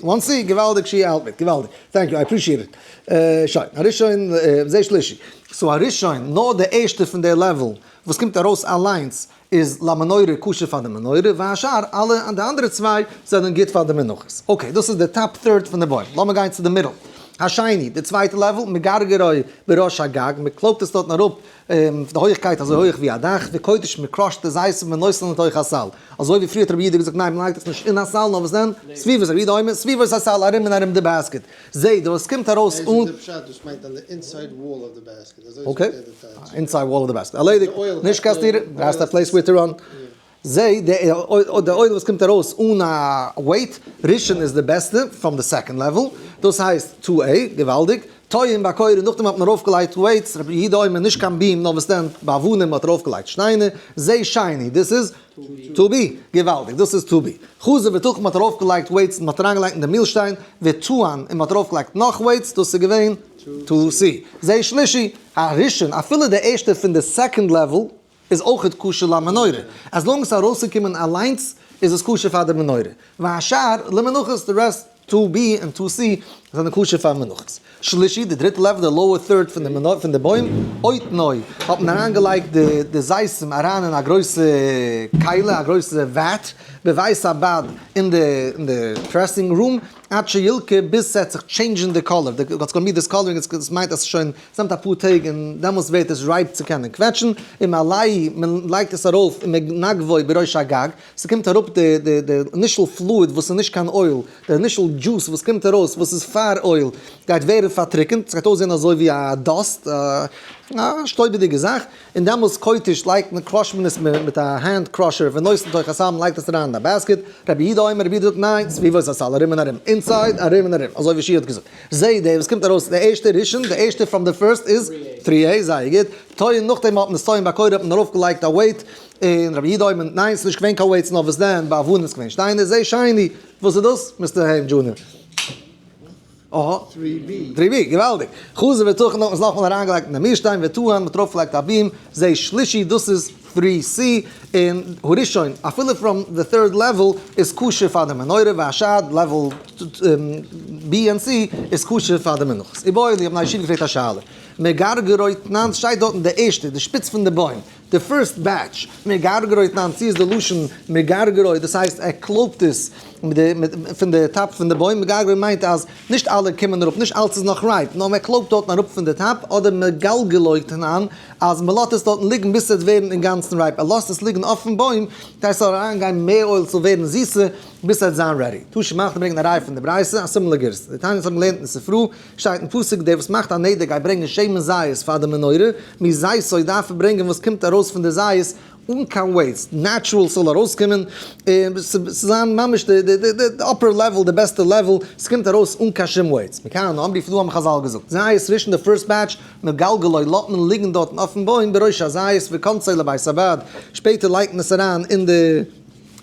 one C, געוואלדיג שי' האלט מיט, געוואלדיג, thank you, I appreciate it. שוין, הראשון, זה שלישי. so הראשון, נאר די ערשטע פון די level וואס קומט ארויס אליינס איז למנורה כשר פאר די מנורה, והשאר, אלע די אנדערע צוויי זענען גוט פאר די מנחות. okay, דאס איז די top third פון די בוים. לאמיר גיין צו די middle. השני, די צווייטע level, מגרגרו בראש הגג, מען קלויבט עס דארטן אראפ די הויכקייט אזוי הויך ווי א דאך, וקודש מען crush ט די זיתים ונותן לתוך הסל. אזוי ווי פריער האט רבי יהודה געזאגט ניין מען לייגט עס נישט אין א סל נאר וואס דען? סביבות רבי יהודה אומר סביבות הסל ארום און ארום די basket. זע דא עס קומט ארויס אן. איז די פשט דאס מיינט on the inside wall of the basket אזוי זאגט ער די טייטש. inside wall of the basket ערלעדיגט. נישט קיין סתירה, has a place where to run. זה די oil וואס קומט ארויס אן א weight, ראשון איז די בעסטע from די second level, דאס הייסט two A, געוואלדיג. טוען בכורה, נאכדעם האט מען ארויפגעלייגט weights, רבי יהודה אומר נישט קיין beam נאר וואס דען באבנים האט ארויפגעלייגט שטיינער, זה שני, דאס איז two B, געוואלדיג, דאס איז two B. חזר וטחן מ'האט ארויפגעלייגט weights און מ'האט אריינגעלייגט אין די מילשטיין, וטען און מ'האט ארויפגעלייגט נאך weights, דאס איז געווען two C. זה שלישי, הראשון, אפילו די ערשטע פון די second level איז אויכעט כשר למנורה, as long עס איז ארויסגעקומען אליינס איז עס כשר פאר די מנורה, והשאר למנחות, די rest two B און two C זענען כשר פאר מנחות. שלישי, די דריטע level, די lower third פון די מנורה, פון די בוים, אויטנוי, האט מען אריינגעלייגט די די זיתים אריין אין א גרויסע כלי, א גרויסע vat, בבית הבד אין די אין די pressing room, עד שילקה, ביז ס'עט זיך change ן די color, די it's gonna be discoloring, עס מיינט אז ס'איז שוין, ס'נעמט אפאר טעג און דעמאלטס ווערט עס ripe צו קענען קוועטשן, ומעלהו, מען לייגט עס ארויף ומנגבו בראש הגג, ס'קומט אראפ די די די initial fluid וואס איז נישט קיין oil, די initial juice וואס קומט ארויס וואס איז פאר פאר oil גייט ווערן פארטריקענט, ס'גייט אויסזען אזוי ווי א dust, א שטויבעדיגע זאך, און דעמאלס כותש לייגט מען crush ט מען עס מיט א hand crusher ונותן תוך הסל מען לייגט עס אריין אין א basket, רבי יהודה אומר רבי יהודה זאגט ניין, סביבות הסל ארום און ארום, inside ארום און ארום, אזוי ווי שי האט געזאגט, זע דער וואס קומט ארויס דער ערשטער ראשון, דער ערשטער from the first איז three A, זייער גוט, טוען נאכדעם האט מען עס טוען בקורה האט מען ארויף געלייגט א weight, און רבי יהודה אומר ניין ס'איז נישט געווען קיין weights נאר וואס דען באבנים איז געווען שטיינער, זה שני, וואס איז דאס Mister היים Junior? אהא. three B, געוואלדיג. חזר וטחן האט מען עס נאכאמאל אריינגעלייגט אין די מילשטיין, וטען, מ'האט ארויפגעלייגט א beam, זה שלישי, דאס איז three C, און הראשון, אפילו from the third level, איז כשר פאר די מנורה, והשאר, level B און C, איז כשר פאר די מנחות. איבעיא להו, האבן א ישיבה געפרעגט א שאלה. מגרגרו תנן, שטייט דארטן די ערשטע, די שפיץ פון די בוים, די first batch, מגרגרו תנן, צו איז די לשון מגרגרו, דאס הייסט ער קלויבט עס פון די top פון די בוים, מגרגרו מיינט אז נישט אלע קומען אראפ, נישט אלץ איז נאך ripe, נאר מען קלויבט דארטן אראפ פון די top, אדער מגלגלו תנן, אז מען לאזט עס דארטן ליגן ביז ס'וועט ווערן אינגאנצן ripe, ער לאזט עס ליגן אויפן בוים, כדי ס'זאל אריינגיין מער oil ס'זאל ווערן זיסער, ביז ס'וועט זיין ready. תא שמע, כ'וועל ברענגען א ראיה פון די ברייתא, א similar גירסא. דתניא האבן געלערנט אין ספרא, שטייט אין פסוק, דער וואס מאכט א נדר גייט ברענגען שמן זית פאר די מנורה, מזיתו דארף ער ברענגען וואס קומט ארויס פון די זית אן קיין weights, natural ס'זאל ארויסקומען, און ס'זאל זיין ממש די upper level, די בעסטע level, ס'קומט ארויס אן קיין שום weights. מכאן אמרו פון דא האבן חזל געזאגט, זית ראשון די first batch, מגלגלו לאזט מען ליגן דארטן אויפן בוים בראש הזית וכונסו לבית הבד, שפעטער לייגט מען עס אריין אין די.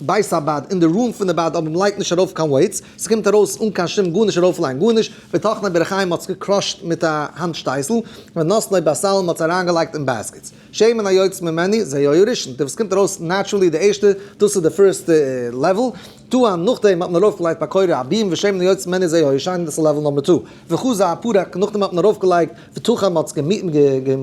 בית הבד, אין די room פון די בד, אבער מ'לייגט נישט ארויף קיין weights, ס'קומט ארויס אן קיין שום גארנישט ארויפלייגן גארנישט, וטחנו בריחים מ'האט עס גע crush ט מיט א האנט שטייסל, ונתנו בסל מ'האט עס אריינגעלייגט אין baskets. שמן היוצא ממנו זה היה ראשון, די וואס קומט ארויס naturally די ערשטע, דאס איז די first level, טען נאכדעם האט מען ארויפגעלייגט בקורה א beam ושמן היוצא ממנו זה היה שני דאס איז level number two, וחזר ופרק נאכדעם האט מען ארויפגעלייגט וטחן מ'האט עס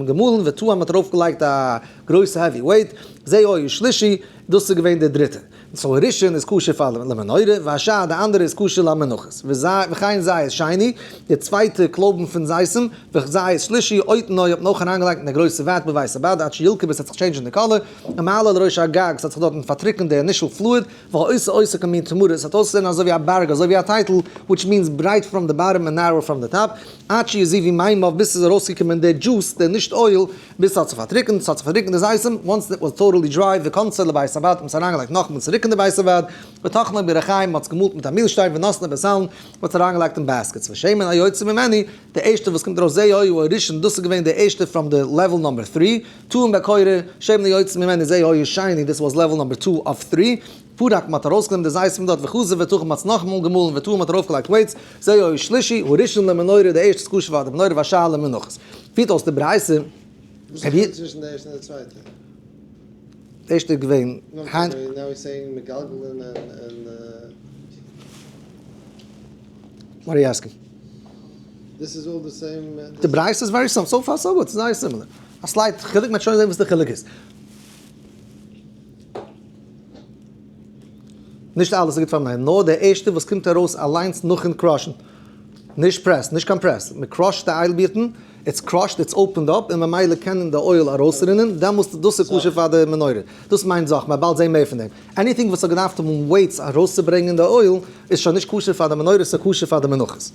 געמאלן וטען מ'האט ארויפגעלייגט א גרויסע heavy weight, זה היה שלישי, דאס איז געווען דער דריטער. so הראשון איז כשר פאר למנורה, והשאר די אנדערע איז כשר למנחות. וכן זית שני, די צווייטע קלויבן פון זיתים, וכזית שלישי, אותו האט מען אויך אריינגעלייגט אין א גרויסע vat בבית הבד עד שילקה ביז ס'האט זיך change ן די color, ומעלה לראש הגג ס'האט זיך דארטן פארטריקענט די initial fluid, והעושה אותו כמין תמרה, ס'האט אויסגעזען אזוי ווי א בארג אזוי ווי א טייטל, which means ברייט from the bottom און narrow from the top, עד שיזובו מימיו ביז ס'איז ארויסגעקומען די דזשוס, די נישט oil, ביז ס'האט זיך פארטריקנט, ס'האט זיך פארטריקנט די זיתים, once it was totally dry, וכנסו לבית הבד, מ'האט עס אריינגעלייגט נאכאמאל צוריק אין די בית הבד, וטחנו בריחים, מ'האט עס געמאלט מיט א מילשטיין, ונתנו בסלין, מ'האט עס אריינגעלייגט אין baskets, ושמן היוצא ממנו, די ערשטע וואס קומט ארויס זה היה הראשון, דאס איז געווען די ערשטע from די level number three, טען בקורה, שמן היוצא ממנו זה היה שני, this was level number two of three, פרק, מ'האט ארויסגענומען די זיתים פון דארט, וחזר וטחן, מ'האט עס נאכאמאל געמאלן, וטען, מ'האט ארויפגעלייגט weights, זה היה שלישי, הראשון למנורה, די ערשטע איז כשר פאר די מנורה, והשאר למנחות. פירט אויס די ברייתא. וואס איז די צווישן די ערשטע און די צווייטע? די ערשטע איז געווען היינט. What are you asking? די ברייתא איז very similar, so far so good, ס'איז זייער similar. א slight חילוק, מ'וועט שוין זען וואס די חילוק איז. נישט אלעס איז גוט פאר מנורה, נאר די ערשטע וואס קומט ארויס אליינס נאכן crush ן. נישט press, נישט קיין press, מען crush ט די איילבירטן, it's crushed, it's opened up, און ממילא קענען די oil ארויסרינען, דעמאלסט דאס איז כשר פאר די מנורה, דאס מיינט זאך, מען באלד זעהן מער פון דעם, anything וואס האט געדארפט האבן weights ארויסצוברענגען די oil, איז שוין נישט כשר פאר די מנורה, ס'איז כשר פאר די מנחות.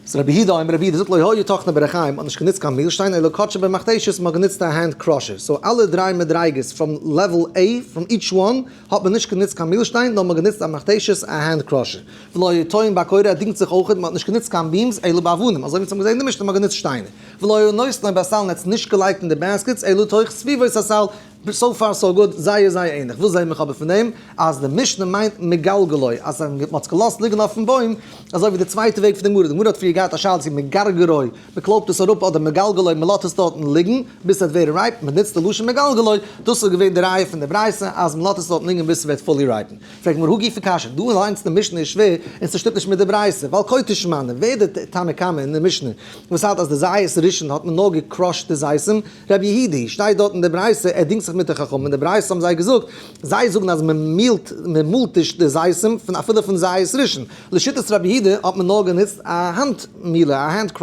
איז רבי יהודה אומר רבי יהודה זאגט לא היו טוחנין בריחים, מ'האט נישט גענוצט קיין מילשטיין אלא כותשין במכתשת, מ'האט גענוצט א hand crusher, so אלע דריי מדריגות from level A from each one האט מען נישט גענוצט קיין מילשטיין נאר מ'האט גענוצט א מכתשת א hand crusher, ולא היו טועין בקורה ער דינגט זיך אויכעט מ'האט נישט גענוצט קיין beams אלא באבנים אזוי ווי אונז האבן געזען אין די משנה מ'האט גענוצט שטיינער, ולא היו נותנין בסל און ער האט עס נישט געלייגט אין די baskets אלא תוך סביבות הסל so far so good, זייער זייער ענליך. וואס זעהן מיך אבער פון דעם? אז די משנה מיינט מגלגלו, אז מען האט עס געלאזט ליגן אויפן בוים, אזוי ווי די צווייטע וועג פון די גמרא, די גמרא האט פריער געהאט א שאלה צו מגרגרו, מען קלויבט עס אראפ, אדער מגלגלו, מען לאזט עס דארטן ליגן ביז ס'וועט ווערן ripe, מען נוצט די לשון מגלגלו, דאס איז געווען די ראיה פון די ברייתא אז מען לאזט עס דארטן ליגן ביז ס'ווערט fully ripe. פרעגט גמרא הא גופא קשיא, דא אליינס די משנה איז שווער און ס'שטימט נישט מיט די ברייתא, ווייל כותש מני, ווער די תנא קמא אין די משנה וואס האלט אז די זית ראשון האט מען נאר גע crush ט די זיתים, רבי יהודה שטייט דארט אין די ברייתא, ער דינגט זיך זיך מיט די חכמים, אין די ברייתא האבן זיי געזאגט, זיי זאגן אז מען מילט, מען מאלט נישט די זיתים פון אפילו פון זית ראשון, לשיטת רבי יהודה האט מען נאר גענוצט א האנט מילה, א hand crusher,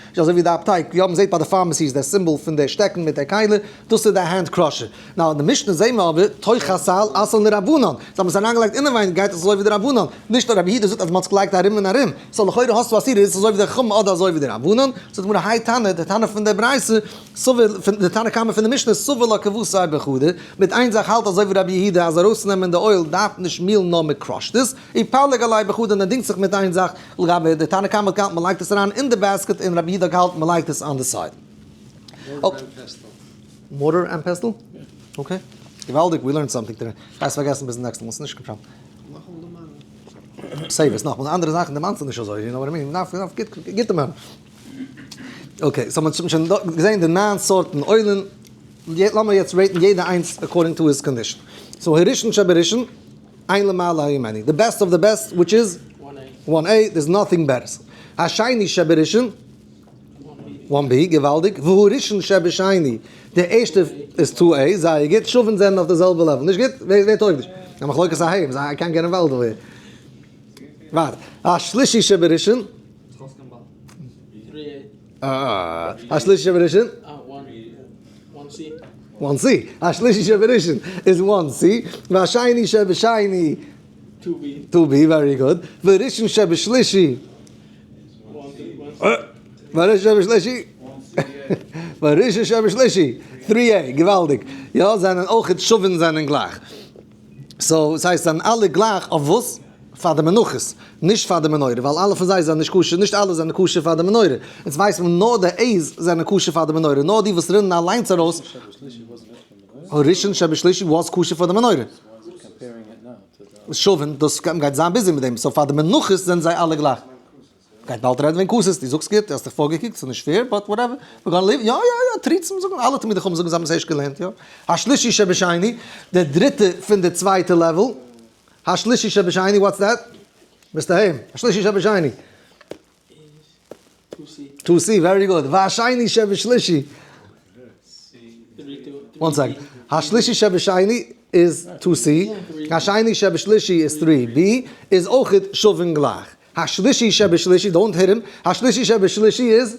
נישט אזוי ווי די אפטייק, ווי מען זעט ביי די pharmacies דער סימבאל פון די שטעקן מיט די כלי, דאס איז די hand crusher. נאר אין די משנה זעהן מיר אבער, תוך הסל אתאן לרבנן, זיי האבן עס אריינגעלייגט אינעווייניג גייט עס אזוי ווי די רבנן, נישט אז רבי יהודה זאגט אז מען האט עס געלייגט ארום און ארום, so לכאורה האסטו א סתירה, איז עס אזוי ווי די חכמים אדער אזוי ווי די רבנן, זאגט די גמרא האי תנא, די תנא פון די ברייתא, סבר, פון די תנא קמא פון די משנה, סבר לה כוותיה בחדא, מיט איין זאך האלט אזוי ווי רבי יהודה אז ארויסנעמען די oil דארף נישט מילן נאר מען crush ט עס, ופליג עליה בחדא און ער דינגט זיך מיט איין זאך, לגבי די תנא קמא האט געהאלטן מען לייגט עס אריין אין די basket און רבי יהודה האט געהאלטן מען לייגט עס on די side. Mortar and pestle? Okay. געוואלדיג, we learned something today. גייסט פארגעסן ביזן נעקסטן מאל, ס'נישט קיין פראבלעם. נאכאמאל דערמאנען. Save עס נאכאמאל, אנדערע זאכן דערמאנסטו נישט אזוי, you know what I mean? מ'דארף מ'דארף גוט גוט דערמאנען. Okay, so מ'האט שוין געזען די ניין סארטן אוילן, לאמיר יעצט rate ן יעדע איינס according to his condition. So הראשון שבראשון, אין למעלה הימנו. The best of the best, which is? 1A, there's nothing better. השני שבראשון, 1B, געוואלדיג, והראשון שבשני, דער ערשטער איז 2A, זייער גוט, שווין זענען אויף די זעלבע level, נישט גוט? ווער טויג נישט? א מחלוקת אהיים, זיי קען גערן וואלד אווער. ווארט, השלישי שבראשון? השלישי שבראשון? 1C. השלישי שבראשון איז 1C, והשני שבשני? 2B, very good. והראשון שבשלישי? והראשון שבשלישי? והראשון שבשלישי, 3A, געוואלדיג. יא, זענען אויך שווין זענען גלייך. So, עס הייסט, זענען אלע גלייך אויף וואס? פאר די מנחות, נישט פאר די מנורה, ווייל אלע פון זיי זענען נישט כשר, נישט אלע זענען כשר פאר די מנורה. יעצט ווייסט מען נאר די A's זענען כשר פאר די מנורה, נאר די וואס רינען אליינס ארויס. הראשון שבשלישי was כשר פאר די מנורה. שווין, דאס גייט זיין busy מיט דעם, so פאר די מנחות זענען זיי אלע גלייך. גייט באלד רעדן וועגן כתית, דו זאגסט גוט, דו האסט דיך פארגעקוקט, ס'איז נישט fair, but whatever, we're gonna leave, יא יא יא, תירוצים זאגן, אלע תלמידי חכמים זאגן זיי האבן עס ערשט געלערנט, יא. השלישי שבשני, דער דריטע פון די צווייטע level, השלישי שבשני, what's that? Mister היים, השלישי שבשני. 2C, very good. והשני שבשלישי. One second. השלישי שבשני איז 2C, השני שבשלישי איז 3B, איז אויכעט שווין גלייך. השלישי שבשלישי, don't hit him, השלישי שבשלישי איז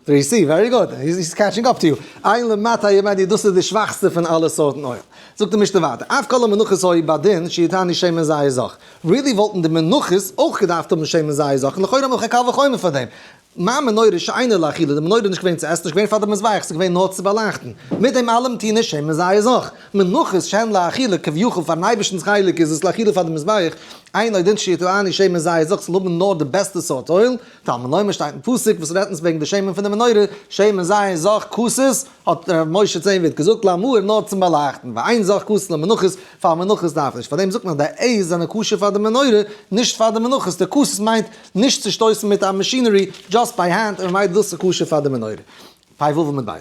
3C, very good, he's catching up to you. אין למטה הימנו, דאס איז די שוואכסטע פון אלע סארטן oil. זאגט די משנה ווייטער, אף כל המנחות היו בדין שיטענו שמן זית זך. Really וואלטן די מנחות אויך געדארפט האבן שמן זית זך, לכאורה האבן מיר קיין קל וחומר פאר דעם. מה מנורה שאינה לאכילה, די מנורה איז נישט געווען צו עסן, נישט געווען פאר די מזבח, ס'איז געווען נאר צו באלייכטן. מיט דעם אלעם טוען נישט שמן זית זך. מנחות שהן לאכילה, כביכול פארן אייבערשטנ'ס חלק איז עס לאכילה פאר די מזבח, אינו דין שיטענו שמן זית זך, ס'זאל האבן נאר די בעסטע סארט oil, תלמוד לומר שטייט אין פסוק וואס רעדט אונז וועגן די שמן פון די מנורה, שמן זית זך כתית, האט ר' משה צענווירט געזאגט למאור נאר צום באלייכטן, ואין זך כתית למנחות, פאר מנחות דארף נישט, פאר דעם זאגט מען אז די A's זענען כשר פאר די מנורה, נישט פאר די מנחות, די כתית מיינט נישט צו שטויסן מיט א machinery, just by hand, און ממילא דאס איז כשר פאר די מנורה. פ"ו עמוד ב'.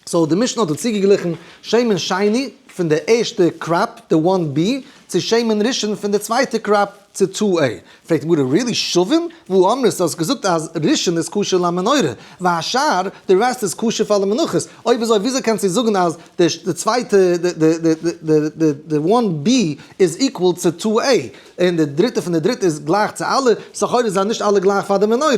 So די משנה האט דא צוגעגליכן שמן שני פון די ערשטע crop, די 1B, צו שמן ראשון פון די צווייטע crop, צו 2A. פרעגט די גמרא, really שווין? והא אמרת, האסט געזאגט אז ראשון איז כשר למנורה, והשאר, די rest איז כשר פאר למנחות. אויב אזוי וויאזוי קענסטו זאגן אז די צווייטע, די 1B איז equal צו 2A, און די דריטע פון די דריטע איז גלייך צו אלע, סך הכל זענען נישט אלע גלייך פאר די מנורה.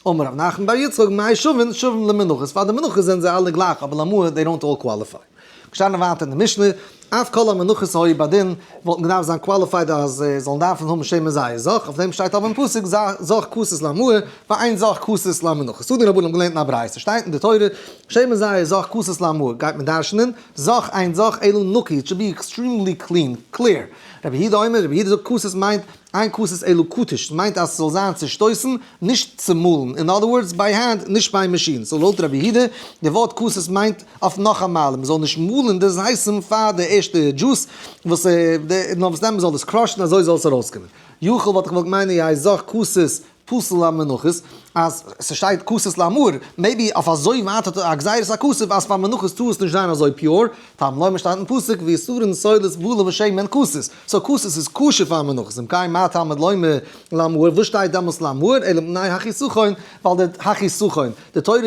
אמר רב נחמן בר יצחק, מאי שווין, שווין למנחות, פאר די מנחות זענען זיי אלע גלייך, אבער למאור, they don't all qualify. געשטאנען ווייטער אין די משנה, אף כל המנחות היו בדין, וואלטן געדארפט זיין qualified אז זיי זאלן דארפן האבן שמן זית זך, אויף דעם שטייט אבער אין פסוק, זך כתית למאור, ואין זך כתית למנחות. תנו רבנן האבן געלערנט אין א ברייתא, שטייט אין די תורה, שמן זית זך כתית למאור, גייט מען דרש'נען, זך אין זך אלא נקי, it should be extremely clean, clear. רבי יהודה אומר, רבי יהודה זאגט כתית מיינט, אין כתית אלא כתוש, מיינט אז ס'זאל זיין צושטויסן, נישט צומאלן, in other words by hand, נישט ביי מאשין. So לויט רבי יהודה, די ווארט כתית מיינט אויף נאך א מעלה, מ'זאל נישט מאלן די זיתים פאר די ערשטע דזשוס, וואס נאר וואס דען מ'זאל עס crush ן אזוי זאל עס ארויסקומען. יכול וואלט איך געוואלט מיינען יהא זך כתית. פסול למנחות, אז ס'שטייט כתית למאור, maybe אויף אזוי ווייט האט א גזירת הכתוב אז פאר מנחות טאר עס נישט זיין אזוי pure, תלמוד לומר שטייט אין פסוק ויסורין סולת בלא ושמן כתית, so כתית איז כשר פאר מנחות, אם כן מה תלמוד לומר למאור, וואס שטייט דעמאלס למאור, אלא מפני החיסכון, ווייל די החיסכון, די תורה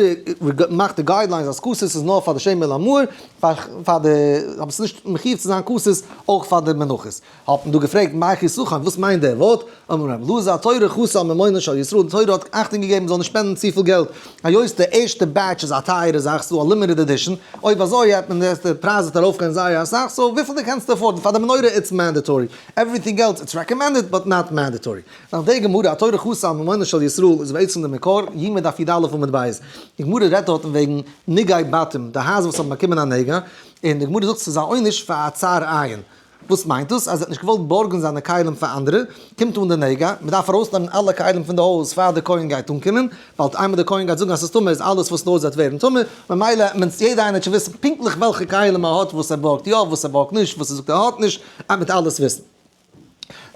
מאכט די guidelines אז כתית איז נאר פאר די שמן למאור, פאר די, אבער ס'איז נישט מחיוב צו זיין כתית אויך פאר די מנחות. האט מען דא געפרעגט מאי חיסכון, וואס מיינט דער ווארט? אמר רבי אלעזר, התורה חסה על ממונן של ישראל, די תורה האט אכטונג געגעבן מ'זאל נישט spend ן צופיל געלט, היות די ערשטע batch איז א טייערע זאך, ס'איז דא א limited edition, אויב אזוי העט מען די פרייז וועט ארויפגיין זייער אסאך, so וויפיל דו קענסט afford ן, פאר די מנורה it's mandatory, everything else it's recommended but not mandatory. נאך די גמרא, התורה חסה על ממונן של ישראל איז בעצם די מקור, יומא דף י"א עמוד ב', די גמרא רעדט דארטן וועגן נגעי בתים, די הייזער וואס האבן באקומען א נגע, און די גמרא זאגט ס'איז א עונש פאר א צר עין. וואס מיינט דאס? אז ער האט נישט געוואלט בארגן זיינע כלים פאר אנדערע, קומט אן די נגע, מען דארף ארויסנעמען אלע כלים פון די הויז פאר די כהן גייט אנקומען, ווייל איינמאל די כהן גייט זאגן אז ס'איז טמא איז אלעס וואס נאר זעט ווערן טמא, ממילא מען יעדער איינער האט שוין וויסן פונקטליך וועלכע כלים ער האט, וואס ער בארגט יא, וואס ער בארגט נישט, וואס ער זאגט ער האט נישט, ער וועט אלעס וויסן.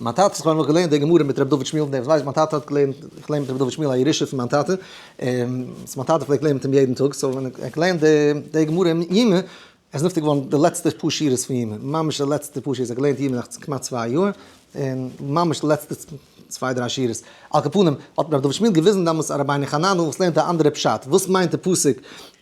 מיין טאטע, איך האב נאך געלערנט די גמרא מיט ר' דוד שמואל, דער וואס ווייסט, מיין טאטע האט געלערנט, איך לערן מיט ר' דוד שמואל א ירושה פון מיין טאטע, און מיין טאטע פלעגט לערנען מיט אים יעדן טאג, so ווען ער האט געלערנט די גמרא אין יומא, ער איז נפטר געווארן די לעצטע פאר שורות פון יומא, ממש די לעצטע פאר שורות, ער האט געלערנט יומא נאך כמעט 2 יאר, און ממש די לעצטע צוויי דריי שורות. על כל פנים, האט רבי דוד שמואל געוויזן דעמאלטס א רבינו חננאל וואס לערנט א אנדערע פשט, וואס מיינט די פסוק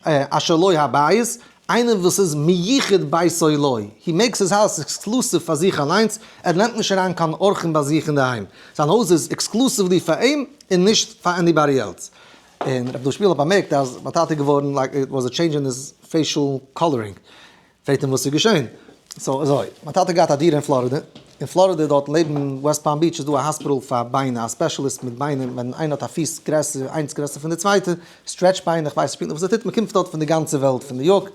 אשר לו הבית, איינער וואס איז מיוחד ביתו לו, he makes his house exclusive פאר זיך אליינס, ער נעמט נישט אריין קיין אורחים ביי זיך אינדערהיים, זיין הויז איז exclusively פאר אים און נישט פאר anybody else. און רבי דוד שמואל האט באמערקט אז מיין טאטע איז געווארן like it was a change in his facial coloring, פרעגט אים וואס איז געשען, so אזוי, מיין טאטע האט געהאט א דירה אין פלארידע, אין פלארידע דארט לעבן וועסט פאלם ביטש איז דא א האספיטאל פאר ביינער, א specialist מיט ביינער, ווען איינער האט א פיס גרעסער, איינס גרעסער פון די צווייטע, stretch ביינער, איך ווייס נישט פונקטליך וואס ער טוט, מען קומט דארט פון די גאנצע וועלט, פון ניו יארק,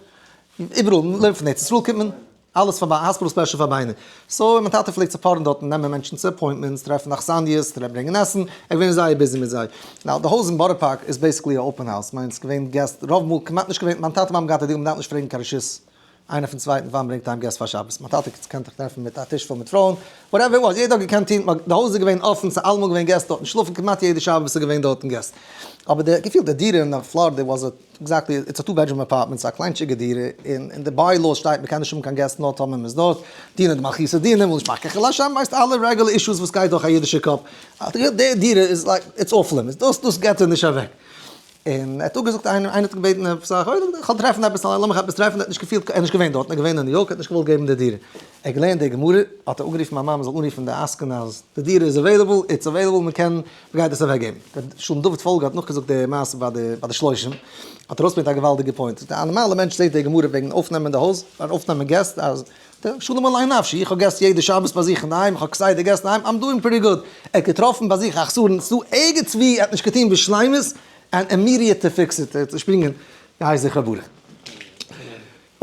איבעראל, פון ארץ ישראל קומט מען. אלעס פאר ביי האספיטאל special פאר ביינער. so מיין טאטע פלעגט צו פארן דארטן נעמען מענטשן צו appointments, טרעפן אכסניות, ברענגען עסן, ער איז געווען זייער busy מיט זיי. now די הויז אין בארא פארק איז basically א open house, מיין ס'איז געווען געסט רוב מאל כמעט נישט געווען, מיין טאטע מאמע געהאט א deal מ'דארף נישט פרעגן קיין רשות איינער פון צווייטן פאר מ'ברענגט אהיים געסט פאר שבת, מיין טאטע קען זיך טרעפן מיט א טיש פול מיט פרויען, whatever it was, יעדער האט געקענט טון, די הויז איז געווען אפן, ס'איז אלעמאל געווען געסט דארטן, שלאפן כמעט יעדע שבת איז געווען דארטן געסט. אבער די געפיל די דירה אין פלארידע was a exactly, it's a two bedroom apartment, ס'איז א קליינטשיגע דירה, און אין די bylaws שטייט מ'קען נישט האבן קיין געסט נאר טאמער מ'איז דארט, דינא דמלכותא דינא, מ'וויל נישט מאכן קיין חילול השם, ווייסט אלע רעגולער אישוס וואס גייט דורך א אידישע קאפ, די דירה איז like it's off limits, דאס דאס געט ער נישט אוועק. און ער האט אפגעזאגט איינער, איינער האט געבעטן עפעס א, איך וועל טרעפן עפעס, לאמיך עפעס טרעפן, ער האט נישט געפילט, ער איז נישט געווען דארט, ער איז געווען אין ניו יארק, ער האט נישט געוואלט געבן די דירה. ער האט געלערנט די גמרא, האט ער אנגערופן מיין מאמע זאל אנרופן די עסקן אז די דירה איז available, it's available, מ'קען, מ'גייט עס אוועקגעבן. ר' שלום דוד פאלגא האט נאכגעזאגט די מעשה ביי די ביי די שלושים, האט ער ארויסגעברענגט א געוואלדיגע point. א נארמאלע מענטש זעט די גמרא וועגן אויפנעמען די הויז, אויפנעמען געסט, אז שלום עלי נפשי, איך האב געסט יעדע שבת ביי זיך אינדערהיים, איך האב כסדר געסט אינדערהיים, I'm doing pretty good. ער האט געטראפן ביי זיך א חסרון, ס'דא ערגעץ וואו ער האט נישט געטון בשלימות, and immediate to fix it, ער האט צושפרינגען, יהא זכרו ברוך.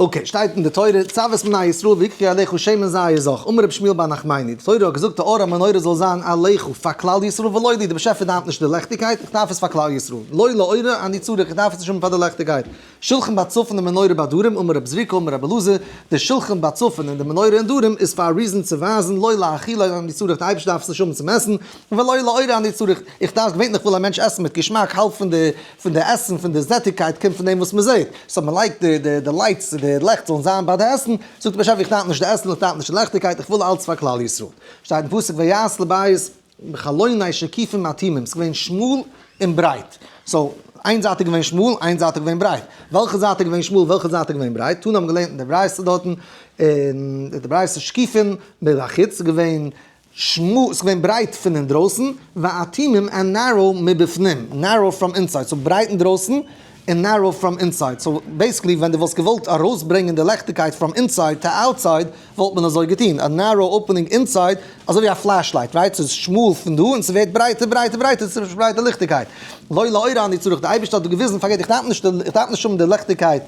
okay, שטייט אין די תורה, צו את בני ישראל ויקחו אליך שמן זית זך, אמר רבי שמואל בר נחמני, די תורה האט געזאגט די אור המנורה זאל זיין אליך פאר כלל ישראל ולא לי, די באשעפער דארף נישט די לעכטיגקייט, איך דארף עס פאר כלל ישראל, לא לאורה אני צריך, איך דארף עס נישט האבן פאר די לעכטיגקייט, שלחן בצפון ומנורה בדרום, אמר רב זריקא אמר רבי אלעזר, די שלחן בצפון און די מנורה אין דרום איז פאר א reason צו ווייזן לא לאכילה אני צריך, די אייבערשטער דארף עס נישט האבן צום עסן, ולא לאורה אני צריך, איך דארף געווענליך וויל א מענטש עסן מיט געשמאק, האלב פון די פון די עסן פון די זעטיגקייט קומט פון דעם וואס מען זעט, so מען לייגט די די די lights די לעכט זאלן זיין ביי די עסן, זאגט דער באשעפער איך דארף נישט די עסן איך דארף נישט די לעכטיגקייט איך וויל אלץ פאר כלל ישראל. שטייט אין פסוק ויעש לבית בחלוני שקיפים אטומים, ס'איז געווען שמאל און ברייט, so איין זייט איז געווען שמאל איין זייט איז געווען ברייט, וועלכע זייט איז געווען שמאל וועלכע זייט איז געווען ברייט, תנא האבן געלערנט אין די ברייתא דארטן, אין די ברייתא שקיפים מבחוץ איז געווען שמאל, ס'איז געווען ברייט פון אינדרויסן, ואטומים and narrow מבפנים, narrow from inside, so ברייט אינדרויסן און narrow from inside, so basically ווען דו וואלסט געוואלט ארויסברענגען די לעכטיגקייט from inside to outside וואלט מען אזוי געטון, א narrow opening inside, אזוי ווי א flashlight, right? ס'איז שמאל פון דא און ס'ווערט ברייטער ברייטער ברייטער ס'איז ברייטע ליכטיגקייט. לא לאורה אני צריך, די אייבערשטער האט דא געוויזן פארגעט איך דארף נישט איך דארף נישט האבן די לעכטיגקייט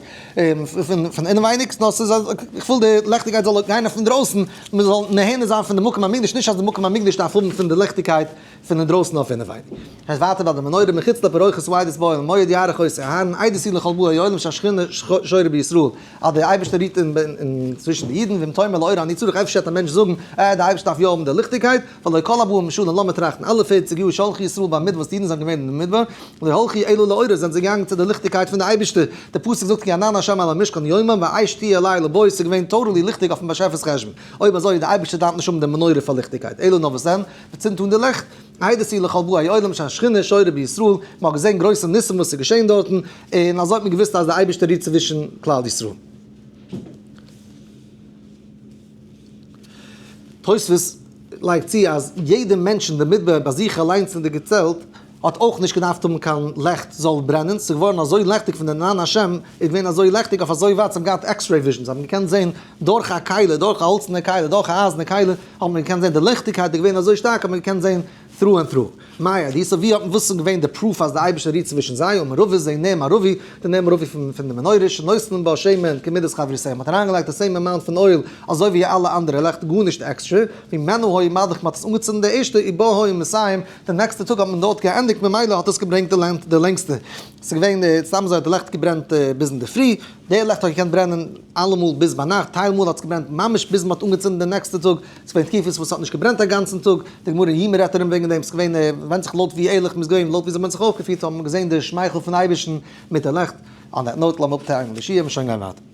פון אינעווייניג, נאר ס'איז איך וויל די לעכטיגקייט זאל גיין אויף אינדרויסן, מען זאל נהנה זיין פון די מקום המקדש, נישט אז די מקום המקדש דארף האבן פון די ליכטיגקייט פון אינדרויסן אויף אינעווייניג. הייסט ווייטער ביי די מנורה מחוץ לפרוכת העדות באוהל מועד יערוך אותו אהרן. אהרן עדות היא לכל באי עולם שהשכינה שורה בישראל, אז דער אייבערשטער רוהט אין צווישן די אידן, ואם תאמר לאורה אני צריך אפשר וועט א מענטש זאגן, אה, דער אייבערשטער דארף יא האבן די ליכטיגקייט, והלא כל ארבעים שנה לאמיר טראכטן, אלע פערציג יאר שהלכו ישראל במדבר וואס די אידן זענען געווען אין די מדבר, לא הלכו אלא לאורה זענען זיי געגאנגען צו די ליכטיגקייט פון די אייבערשטער, דער פסוק זאגט כי ענן השם על המשכן יומם ואש תהיה לילה בו, ס'איז געווען totally ליכטיג אויפן באשעפער'ס חשבון, אויב אזוי די אייבערשטער דארף נישט האבן די מנורה פאר ליכטיגקייט, אלא נאר וואס דען? מ'צינדט אן די לעכט, עדות היא לכל באי עולם שהשכינה שורה בישראל, מ'האט געזען גרויסע ניסים וואס איז געשען דארטן, און אזוי האט מען געוואוסט אז די אייבערשטער רוהט צווישן כלל ישראל. תוספות לייגט צו אז יעדע מענטש אין די מדבר ביי זיך אליינס אין די געצעלט האט אויך נישט געדארפט האבן קיין לעכט זאל ברענען, ס'איז געווארן אזוי לעכטיג פון די ענן השם איז געווען אזוי לעכטיג אויף אזוי ווייט זיי האבן געהאט x-ray vision, זיי האבן געקענט זען דורך א כלי, דורך א האלצענע כלי, דורך א אייזענע כלי האט מען געקענט זען די ליכטיגקייט איז געווען אזוי שטארק האט מען געקענט זען through and through. מאי עדיסא ווי האט מען וואס איז געווען די proof אז די אייבערשטער רוהט צווישן זיי אמר רבא זה נר מערבי, די נר מערבי פון פון די מנורה שנותנין בה שמן כמידת חברותיה מען האט אריינגעלייגט די same amount פון oil אזוי ווי אלע אנדערע לעכט גארנישט עקסטרע, וממנה היה מדליק מען האט עס אנגעצינדן די ערשטע ובה היה מסיים די נעקסטע טאג האט מען דארט געענדיגט ממילא האט עס געברענגט די לענגסטע ס'איז געווען סתם אזוי האט די לעכט געברענט ביז אינדערפרי, די לעכט האט געקענט ברענען אלעמאל ביז ביינאכט, טייל מאל האט עס געברענט ממש ביז מ'האט אנגעצינדן די נעקסטע טאג, ס'איז געווען תקופות וואס ס'האט נישט געברענט א גאנצן טאג, די גמרא אין יומא רעדט ארום וועגן דעם, ס'איז געווען ווענדט זיך לויט ווי ערליך מ'איז געווען, לויט וויאזוי מ'האט זיך אויפגעפירט האט מען געזען די שמייכל פון אייבערשטן מיט די לעכט, on that note לאמיר אפטיילן די שיעור און שוין גיין ווייטער.